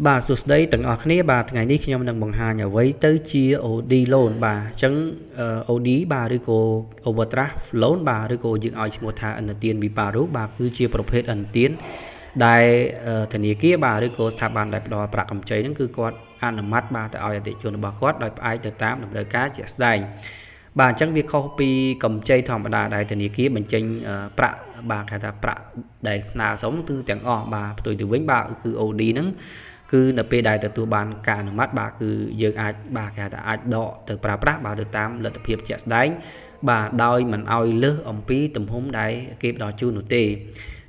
បាទសួស្តីទាំងអស់គ្នាបាទថ្ងៃនេះខ្ញុំនឹងបង្ហាញអ្វីទៅជា OD loan បាទអញ្ចឹង OD បាទឬក៏ overdraft loan បាទឬក៏យើងឲ្យឈ្មោះថាឥណទានវិបាករូបបាទគឺជាប្រភេទឥណទានដែលធនាគារបាទឬក៏ស្ថាប័នដែលផ្ដល់ប្រាក់កម្ចីហ្នឹងគឺគាត់អនុម័តបាទទៅឲ្យអតិថិជនរបស់គាត់ដោយផ្អែកទៅតាមតម្រូវការជាក់ស្ដែងបាទអញ្ចឹងវាខុសពីកម្ចីធម្មតាដែលធនាគារបញ្ចេញប្រាក់បាទគេថាប្រាក់ដែលស្នើសុំគឺទាំងអស់បាទផ្ទុយទៅវិញបាទគឺ OD ហ្នឹងគឺនៅពេលដែលទទួលបានការអនុម័តបាទគឺយើងអាចបាទគេហៅថាអាចដកទៅប្រើប្រាស់បាទទៅតាមលទ្ធភាពជាក់ស្ដែងបាទដោយមិនឲ្យលើសអំពីទំហំដែលគេផ្ដល់ជូននោះទេអ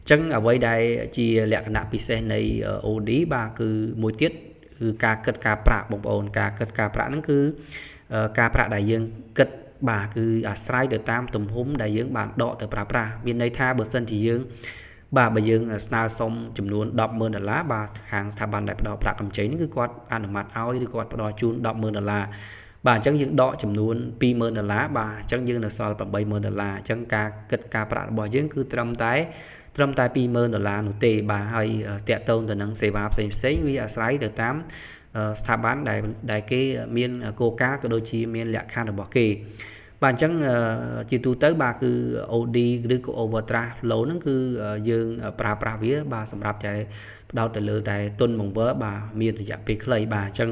ញ្ចឹងអ្វីដែលជាលក្ខណៈពិសេសនៃ OD បាទគឺមួយទៀតគឺការគិតការប្រាក់បងប្អូនការគិតការប្រាក់ហ្នឹងគឺការប្រាក់ដែលយើងគិតបាទគឺអាស្រ័យទៅតាមទំហំដែលយើងបានដកទៅប្រើប្រាស់មានន័យថាបើសិនជាយើងបាទបើយើងស្នើសុំចំនួន100,000ដុល្លារបាទខាងស្ថាប័នដែលផ្ដល់ប្រាក់កម្ចីនេះគឺគាត់អនុម័តឲ្យឬគាត់ផ្ដល់ជូន100,000ដុល្លារបាទអញ្ចឹងយើងដកចំនួន20,000ដុល្លារបាទអញ្ចឹងយើងនៅសល់80,000ដុល្លារអញ្ចឹងការគិតការប្រាក់របស់យើងគឺត្រឹមតែ20,000ដុល្លារនោះទេបាទហើយតាក់ទងទៅនឹងសេវាផ្សេងផ្សេងវាអាស្រ័យទៅតាមស្ថាប័នដែលគេមានគោលការណ៍ក៏ដូចជាមានលក្ខខណ្ឌរបស់គេបាទអញ្ចឹងជាទូទៅបាទគឺ OD ឬក៏ overdraft loan ហ្នឹងគឺយើងប្រើប្រាស់វាបាទសម្រាប់តែផ្ដោតទៅលើតែទុនបង្វិលបាទមានរយៈពេលខ្លីបាទអញ្ចឹង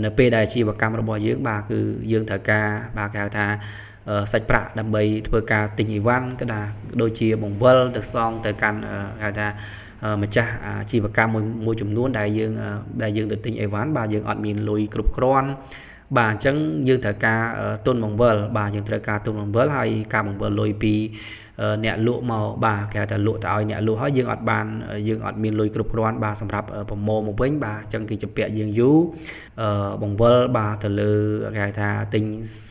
នៅពេលដែលអាជីវកម្មរបស់យើងបាទគឺយើងត្រូវការបាទគេហៅថាសាច់ប្រាក់ដើម្បីធ្វើការទិញអីវ៉ាន់ក៏ដែរដូចជាបង្វិលទៅសងទៅកាន់គេហៅថាម្ចាស់អាជីវកម្មមួយចំនួនដែលយើងទៅទិញអីវ៉ាន់បាទយើងអត់មានលុយគ្រប់គ្រាន់បាទអញ្ចឹងយើងត្រូវការទុនបង្វិលបាទយើងត្រូវការទុនបង្វិលហើយការបង្វិលលុយពីអ្នកលក់មកបាទគេហៅថាលក់ទៅឲ្យអ្នកលក់ហើយយើងអត់បានយើងអត់មានលុយគ្រប់គ្រាន់បាទសម្រាប់ប្រមូលមកវិញបាទអញ្ចឹងគេជំពាក់យើងយូរបង្វិលបាទទៅលើគេហៅថាទិញ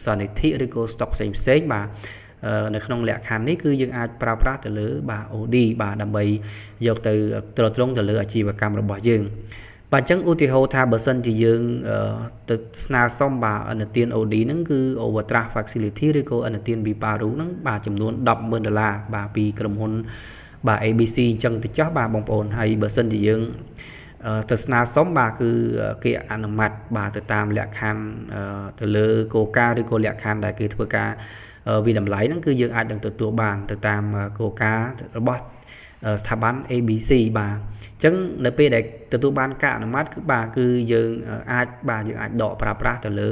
សន្និធិឬក៏ stock ផ្សេងផ្សេងបាទនៅក្នុងលក្ខខណ្ឌនេះគឺយើងអាចប្រើប្រាស់ទៅលើបាទ OD បាទដើម្បីយកទៅទ្រទ្រង់ទៅលើអាជីវកម្មរបស់យើងបាទអញ្ចឹងឧទាហរណ៍ថាបើសិនជាយើងទៅស្នើសុំបាទឥណទាន OD ហ្នឹងគឺ overdraft facility ឬក៏ឥណទានវិបាករូបហ្នឹងបាទចំនួន100,000ដុល្លារបាទពីក្រុមហ៊ុនបាទ ABC អញ្ចឹងទៅចោះបាទបងប្អូនហើយបើសិនជាយើងទៅស្នើសុំបាទគឺគេអនុម័តបាទទៅតាមលក្ខខណ្ឌទៅលើគោលការណ៍ឬក៏លក្ខខណ្ឌដែលគេធ្វើការវិតម្លៃហ្នឹងគឺយើងអាចនឹងទទួលបានទៅតាមគោលការណ៍របស់ស្ថាប័ន ABC បាទអញ្ចឹងនៅពេលដែលទទួលបានការអនុម័តគឺបាទគឺយើងអាចបាទយើងអាចដកប្រើប្រាស់ទៅលើ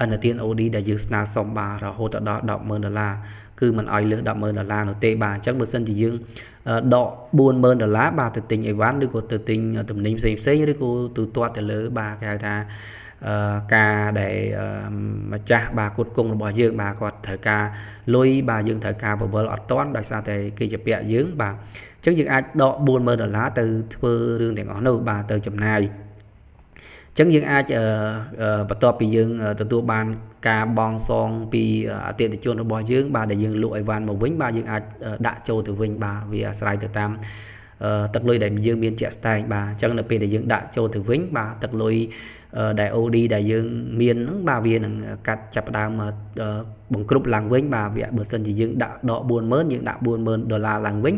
ឥណទាន OD ដែលយើងស្នើសុំបាទរហូតដល់100,000ដុល្លារគឺមិនឲ្យលើស100,000ដុល្លារនោះទេបាទអញ្ចឹងបើសិនជាយើងដក40,000ដុល្លារបាទទៅទិញអីវ៉ាន់ឬក៏ទៅទិញទំនិញផ្សេងផ្សេងឬក៏ទូទាត់ទៅលើបាទគេហៅថាការដែលម្ចាស់បាទគុតគង់របស់យើងបាទគាត់ត្រូវការលុយបាទយើងត្រូវការបង្វិលអត់ទាន់ដោយសារតែគេជំពាក់យើងបាទអញ្ចឹងយើងអាចដក40000ដុល្លារទៅធ្វើរឿងទាំងអស់នោះបាទទៅចំណាយអញ្ចឹងយើងអាចបន្ទាប់ពីយើងទទួលបានការបង់សងពីអតិថិជនរបស់យើងបាទដែលយើងលក់អីវ៉ាន់មកវិញបាទយើងអាចដាក់ចូលទៅវិញបាទវាអាស្រ័យទៅតាមទឹកលុយដែលយើងមានជាក់ស្ដែងបាទអញ្ចឹងនៅពេលដែលយើងដាក់ចូលទៅវិញបាទទឹកលុយដែល OD ដែលយើងមានហ្នឹងបាទវានឹងកាត់ចាប់ដើមបង្គ្រប់ឡើងវិញបាទវាបើសិនជាយើងដាក់ដក40000យើងដាក់40000ដុល្លារឡើងវិញ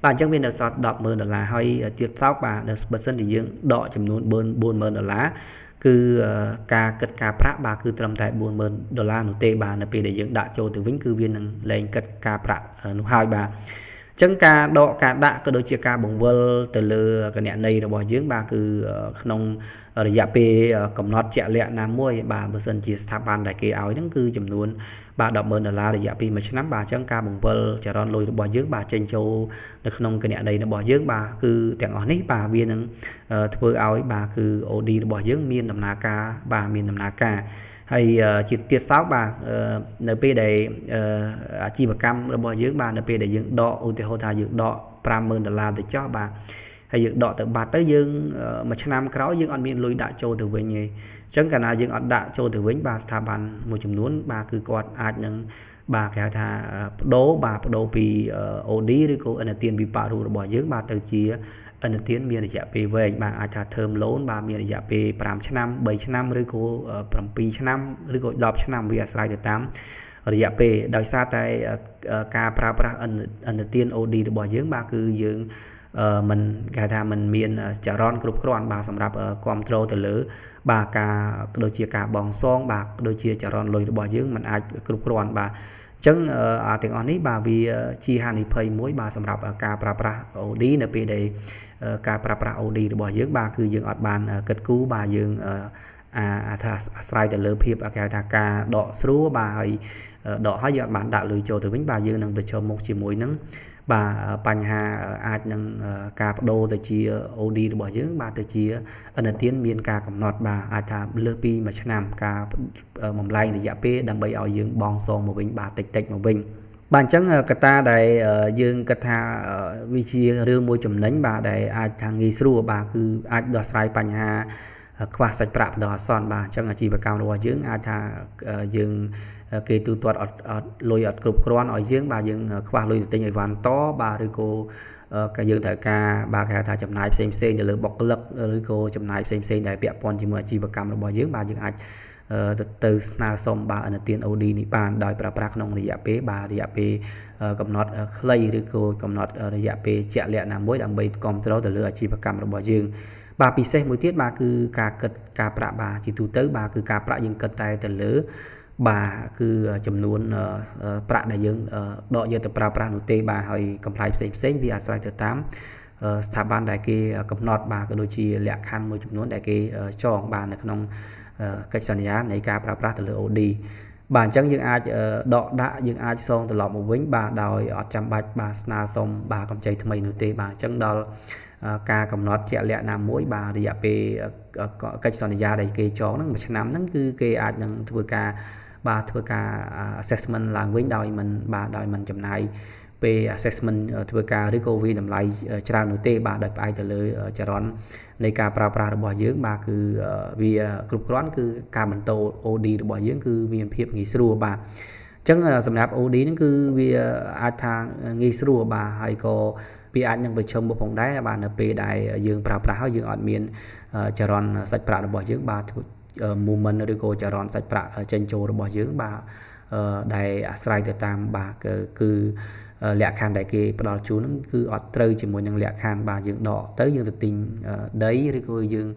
បាទអញ្ចឹងវានៅសល់100,000ដុល្លារហើយទៀតសោកបាទបើសិនជាយើងដកចំនួន40000ដុល្លារគឺការគិតការប្រាក់បាទគឺត្រឹមតែ40000ដុល្លារនោះទេបាទនៅពេលដែលយើងដាក់ចូលទៅវិញគឺវានឹងលែងគិតការប្រាក់នោះហើយបាទចឹងការដកការដាក់ក៏ដូចជាការបង្វិលទៅលើគណនីរបស់យើងបាទគឺក្នុងរយៈពេលកំណត់ជាក់លាក់ណាមួយបាទបើសិនជាស្ថាប័នដែលគេឲ្យហ្នឹងគឺចំនួនបាទ100,000ដុល្លាររយៈពេល1ឆ្នាំបាទអញ្ចឹងការបង្វិលចរន្តលុយរបស់យើងបាទចេញចូលនៅក្នុងគណនីរបស់យើងបាទគឺទាំងអស់នេះបាទវានឹងធ្វើឲ្យបាទគឺ OD របស់យើងមានដំណើរការបាទមានដំណើរការហើយជាទៀតសោតបាទនៅពេលដែលអាជីវកម្មរបស់យើងបាទនៅពេលដែលយើងដកឧទាហរណ៍ថាយើងដក50000ដុល្លារទៅចោះបាទហើយយើងដកទៅបាត់ទៅយើងមួយឆ្នាំក្រោយយើងអត់មានលុយដាក់ចូលទៅវិញទេអញ្ចឹងកាលណាយើងអត់ដាក់ចូលទៅវិញបាទស្ថាប័នមួយចំនួនបាទគឺគាត់អាចនឹងបាទគេហៅថាបដូរបាទបដូរពី OD ឬក៏ឥណទានវិបាករូបរបស់យើងបាទទៅជាឥណទានមានរយៈពេលវែងបាទអាចថា term loan បាទមានរយៈពេល5ឆ្នាំ3ឆ្នាំឬក៏7ឆ្នាំឬក៏10ឆ្នាំវាអាស្រ័យទៅតាមរយៈពេលដោយសារតែការប្រើប្រាស់ឥណទាន OD របស់យើងបាទគឺយើង មិនគេថាมันមានចរន្តគ្រប់គ្រាន់បាទសម្រាប់គ្រប់គ្រងទៅលើបាទការដូចជាការបង់សងបាទដូចជាចរន្តលុយរបស់យើងมันអាចគ្រប់គ្រាន់បាទអញ្ចឹងអាទាំងអស់នេះបាទវាជាហានិភ័យមួយបាទសម្រាប់ការប្រើប្រាស់ OD នៅពេលដែលការប្រើប្រាស់ OD របស់យើងបាទគឺយើងអត់បានគិតគូរបាទយើងអាថាអាស្រ័យទៅលើភាពគេហៅថាការដកស្រួលបាទហើយដកហើយយើងអត់បានដាក់លុយចូលទៅវិញបាទយើងនឹងប្រឈមមុខជាមួយនឹងបាទបញ្ហាអាចនឹងការបដូរទៅជា OD របស់យើងបាទទៅជាឥណទានមានការកំណត់បាទអាចថាលើសពីមួយឆ្នាំការបំលែងរយៈពេលដើម្បីឲ្យយើងបង់សងមកវិញបាទតិចតិចមកវិញបាទអញ្ចឹងកត្តាដែលយើងគិតថាវាជារឿងមួយចំណេញបាទដែលអាចថាងាយស្រួលបាទគឺអាចដោះស្រាយបញ្ហាខ្វះសាច់ប្រាក់បណ្ដោះអាសន្នបាទអញ្ចឹងអាជីវកម្មរបស់យើងអាចថាយើងគេទូទាត់អត់អត់លុយអត់គ្រប់គ្រាន់ឲ្យយើងបាទយើងខ្វះលុយទៅទិញអីវ៉ាន់តបាទឬក៏ក៏យើងត្រូវការបាទគេហៅថាចំណាយផ្សេងផ្សេងទៅលើបុគ្គលិកឬក៏ចំណាយផ្សេងផ្សេងដែលពាក់ព័ន្ធជាមួយអាជីវកម្មរបស់យើងបាទយើងអាចទៅស្នើសុំបាទឥណទាន OD នេះបានដោយប្រើប្រាស់ក្នុងរយៈពេលបាទរយៈពេលកំណត់ខ្លីឬក៏កំណត់រយៈពេលជាក់លាក់ណាមួយដើម្បីគ្រប់គ្រងទៅលើអាជីវកម្មរបស់យើងបាទពិសេសមួយទៀតបាទគឺការគិតការប្រាក់បាទជាទូទៅបាទគឺការប្រាក់យើងគិតតែទៅលើបាទគឺចំនួនប្រាក់ដែលយើងដកយកទៅប្រើប្រាស់នោះទេបាទហើយកម្រៃផ្សេងផ្សេងវាអាស្រ័យទៅតាមស្ថាប័នដែលគេកំណត់បាទក៏ដូចជាលក្ខខណ្ឌមួយចំនួនដែលគេចងបាទនៅក្នុងកិច្ចសន្យានៃការប្រើប្រាស់ទៅលើ OD បាទអញ្ចឹងយើងអាចដកដាក់យើងអាចសងត្រឡប់មកវិញបាទដោយអត់ចាំបាច់បាទស្នើសុំបាទកម្ចីថ្មីនោះទេបាទអញ្ចឹងដល់ការកំណត់ជាក់លាក់ណាមួយបាទរយៈពេលកិច្ចសន្យាដែលគេចងហ្នឹងមួយឆ្នាំហ្នឹងគឺគេអាចនឹងធ្វើការបាទធ្វើការ assessment ឡើងវិញដោយមិនបាទដោយមិនចំណាយពេល assessment ធ្វើការឬក៏វាតម្លៃច្រើននោះទេបាទដោយផ្អែកទៅលើចរន្តនៃការប្រើប្រាស់របស់យើងបាទគឺវាគ្រប់គ្រាន់គឺការបន្ត OD របស់យើងគឺមានភាពងាយស្រួលបាទអញ្ចឹងសម្រាប់ OD ហ្នឹងគឺវាអាចថាងាយស្រួលបាទហើយក៏វាអាចនឹងប្រឈមមុខផងដែរបាទនៅពេលដែលយើងប្រើប្រាស់ហើយយើងអត់មានចរន្តសាច់ប្រាក់របស់យើងបាទ movement ឬក៏ចរន្តសាច់ប្រាក់ចេញចូលរបស់យើងបាទដែលអាស្រ័យទៅតាមបាទគឺលក្ខខណ្ឌដែលគេផ្ដល់ជូនហ្នឹងគឺអត់ត្រូវជាមួយនឹងលក្ខខណ្ឌបាទយើងដកទៅយើងទៅទិញដីឬក៏យើង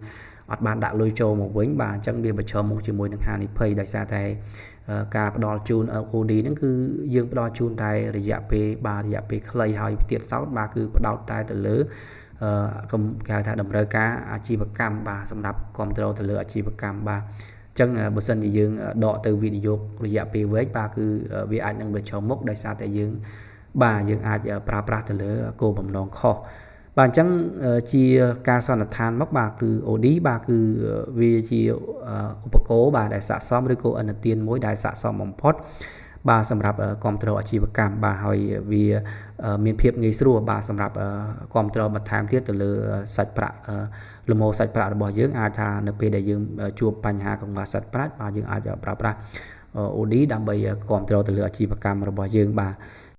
អត់បានដាក់លុយចូលមកវិញបាទអញ្ចឹងវាប្រឈមមុខជាមួយនឹងហានិភ័យដោយសារតែការផ្ដល់ជូន OD ហ្នឹងគឺយើងផ្ដល់ជូនតែរយៈពេលបាទរយៈពេលខ្លីហើយទៀតសោតបាទគឺផ្ដោតតែទៅលើកុំគេហៅថាតម្រូវការអាជីវកម្មបាទសម្រាប់គ្រប់គ្រងទៅលើអាជីវកម្មបាទអញ្ចឹងបើសិនជាយើងដកទៅវិនិយោគរយៈពេលវែងបាទគឺវាអាចនឹងប្រឈមមុខដោយសារតែយើងបាទយើងអាចប្រើប្រាស់ទៅលើគោលបំណងខុសបាទអញ្ចឹងជាការសន្និដ្ឋានមកបាទគឺ OD បាទគឺវាជាឧបករណ៍បាទដែលស័ក្តិសមឬក៏ឥណទានមួយដែលស័ក្តិសមបំផុតបាទសម្រាប់គ្រប់គ្រងអាជីវកម្មបាទហើយវាមានភាពងាយស្រួលបាទសម្រាប់គ្រប់គ្រងបន្ថែមទៀតទៅលើសាច់ប្រាក់លំហូរសាច់ប្រាក់របស់យើងអាចថានៅពេលដែលយើងជួបបញ្ហាកង្វះសាច់ប្រាក់បាទយើងអាចប្រើប្រាស់ OD ដើម្បីគ្រប់គ្រងទៅលើអាជីវកម្មរបស់យើងបាទ។